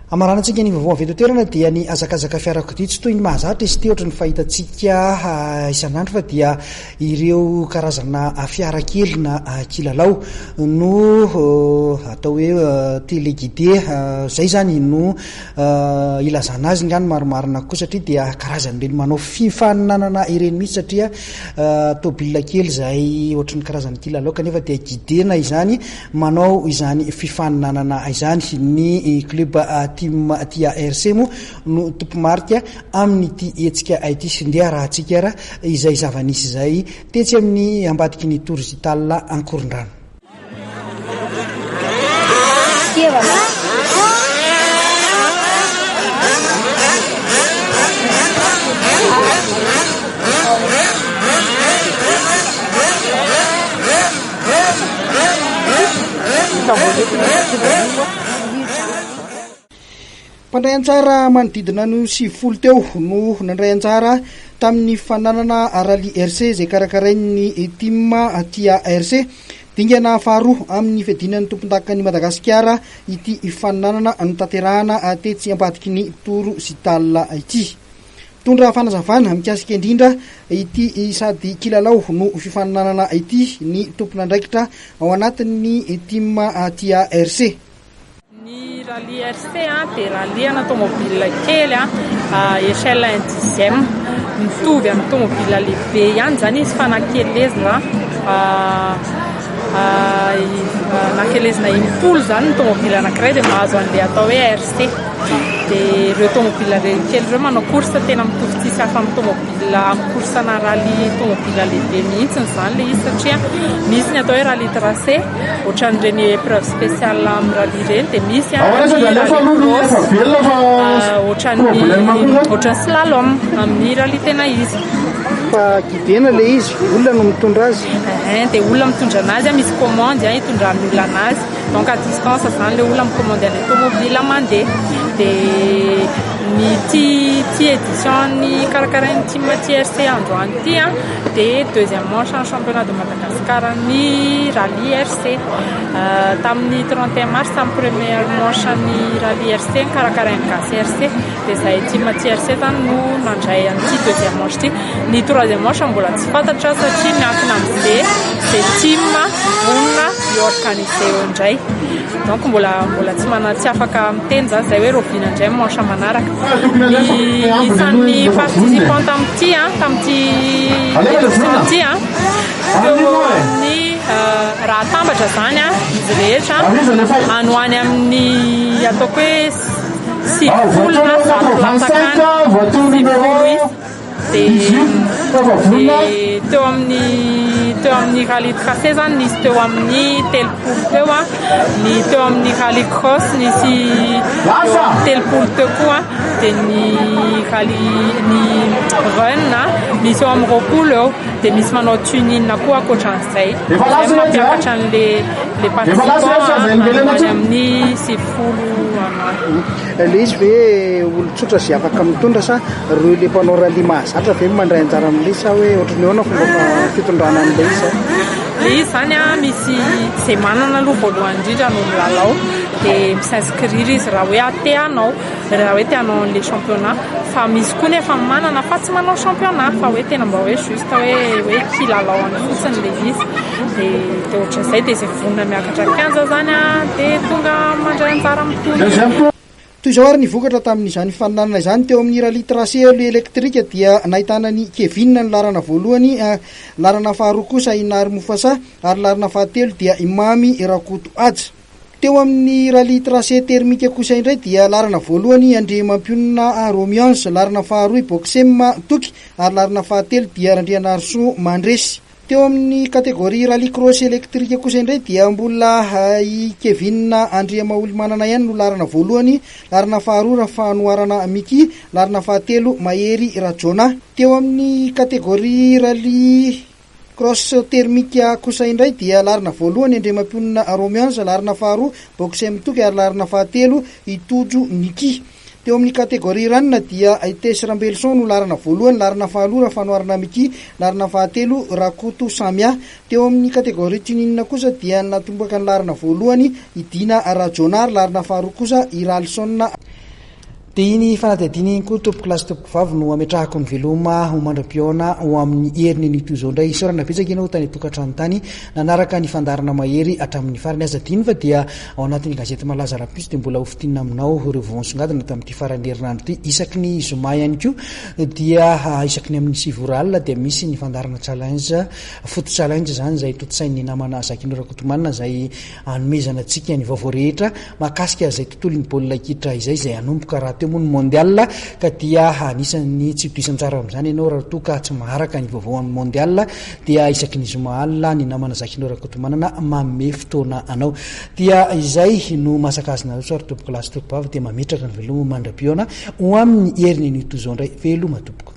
Hamaranantsika ny vaovao avy eto an-toerana dia ny hazakazaka fiarakodia. Tsy toy ny mahazatra izy ity ohatry ny fahitantsika isan'andro fa dia ireo karazana fiara kely na kilalao no atao hoe téléguidé. Izay izany no ilazana azy nga ny marimarina kokoa satria dia karazan'ireny manao fifaninanana ireny mihitsy satria tôbila kely izay ohatry ny karazan'ny kilalao kanefa dia guidena izany Manao izany fifaninanana izany ny club Team Tia RC moa no tompomarika amin'ity hetsika ity. Ndeha arahantsika ara izay zava-nisy izay tetsy amin'ny ambadiky ny Tour Zital Ankorondrano. Mpandray anjara manodidina ny 90 teo no nandray anjara tamin'ny fananana Rallye RC izay karakarain'ny Team Tia RC. Dingana faharoa amin'ny fiadiana ny tompondakan'i Madagasikara ity faninanana notanterahana tetsy ambadiky ny Tour Zital ity. Mitondra fanazavana mikasika indrindra ity sady kilalao no fifaninanana ity ny tompon'andraikitra ao anatin'ny Team Tia RC. Ny Rallye RC dia rallye ana tomobile kely échelle un dixième. Mitovy amin'ny tomobile lehibe ihany izany izy fa nakelezina nakelezina impolo izany ny tomobile anankiray dia mahazo an'ilay atao hoe RC. Dia ireo tomobile kely ireo manao course tena mitovy tsisy hafa amin'ny tomobile amin'ny course ana rallye tomobile lehibe mihitsy izany ilay izy satria misy ny atao hoe rallye tracé ohatran'ireny épreuve spéciale amin'ny rallye ireny dia misy ny rallye cross ohatran'ny ohatran'ny slalom amin'ny rallye tena izy. Fa guidena ilay izy, olona no mitondra azy? Dia olona mitondra anazy, misy commande hitondran'ny olona anazy. Donc à distance zany le olona mi-commande an'ilay tomobile mandeha. Dia ny ity ity édition ny karakarain'ny team TRC androany ity an, dia deuxième manche ny championnat de Madagascar ny rallye RC. Tamin'ny 31 mars tamin'ny première manche ny rallye RC nokarakarain'ny Gasy RC. Dia izahay team TRC zany no nandray an'ity deuxième manche ity. Ny troisième manche mbola tsy fantatra satria miankina amin'izay izay team vonona hi-organiser eo indray. Donc mbola mbola tsy mana tsy afaka miteny zany izay hoe rahoviana indray ny manche manaraka. Ny isan'ny participant tamin'ity an, tamin'ity édition ity an, teo amin'ny raha atambatra zany an, izy rehetra any ho any amin'ny ataoko hoe 90 na 100 latsaka any, 90 isa. Dia dia teo amin'ny teo amin'ny rallye tracé zany nisy teo amin'ny 30 teo an, ny teo amin'ny rallye cross nisy eo amin'ny 30 teo koa an, dia ny rallye ny run nisy eo amin'ny 20 eo, dia misy manao tuning koa ankoatran'izay. Izay no mampiakatra an'le le participant any ho any amin'ny 90 any ho any. Ilay izy ve olon-tsotra izay afaka mitondra sa ireo ilay mpanao rallye mahazatra ve no mandray anjara amin'ilay izy sa hoe ohatran'ny ahoana fomba fitondrana an'ilay izy zany? Ilay izy zany an, misy izay manana aloha voalohany indrindra no milalao dia mi-s'inscrire izy raha hoe te hanao, raha hoe te hanao an'ilay championnat fa misy koa nefa manana fa tsy manao championnat fa hoe tena mba hoe juste hoe hoe kilalao any fotsiny ilay izy dia dia ohatran'izay dia izay vonona miakatra kianja zany an dia tonga mandray anjara amin'itony. Toy izao ary ny vokatra tamin'izany fifaninanana izany, teo amin'ny rallye tracé électrique dia nahitana an'i Kevin ny laharana voalohany, laharana faharoa kosa i Nary Mofasa ary laharana fahatelo dia i Mamy Rakoto Haja. Teo amin'ny rallye tracé thermique kosa indray dia laharana voalohany i Andriamampionona Romiance, laharana faharoa i Boxem Toky ary laharana fahatelo dia Randrianarisoa Mandresy. Teo amin'ny kategoria rallye cross électrique kosa indray dia mbola i Kevin Andriamaholimanana ihany no laharana voalohany, laharana faharoa Rafanoharana Micky, laharana fahatelo Mahery Rajaonah. Teo amin'ny kategoria rallye cross thermique kosa indray dia laharana voalohany Andriamampionona Romiange, laharana faharoa Boxem Toky ary laharana fahatelo i Tojo Nicky. Teo amin'ny catégorie Run dia i Tess Rambelison no laharana voalohany, laharana faharoa Rafanoharana Micky, laharana fahatelo Rakoto Samia. Teo amin'ny catégorie Tuning kosa dia natomboka ny laharana voalohany i Dina Rajaonah ary laharana faharoa kosa i Ralison. Dia iny fanadihadiana iny koa tompokolahy sy tompokovavy no ametrahako ny veloma ho mandra-pihaona ho amin'ny heriny anio toy izao indray. Isaorana betsaka ianao tany an-tokantrano tany nanaraka ny fandaharana mahery hatramin'ny farany. Aza adino fa dia ao anatin'ny gazety malaza rahampitso dia mbola ho fintinina aminao ireo vaovao nisongadina tamin'ity faran'ny herinandro ity. Isaky ny zoma ihany koa dia isaky ny amin'ny 9 ora alina dia misy ny fandaharana challenge, foot challenge izany izay tontosain'ny namana Zakinoro Rakotomanana izay hanomezana antsika ny vaovao rehetra mahakasika izay tontolon'ny baolina kitra izay, izay hanomboka rahateo moa ny mondial ka dia anisan'ny tsy ho diso anjara amin'izany ianao raha toa ka tsy maharaka ny vaovao amin'ny mondial dia isaky ny zoma alina ny namana Zakinao Rakotomanana manome fotoana anao. Dia izay no masaka azonareo tsara tompoko lahy sy tompoko vavy dia mametraka ny veloma mandra-pihaona ho amin'ny heriny anio toy izao indray. Veloma tompoko.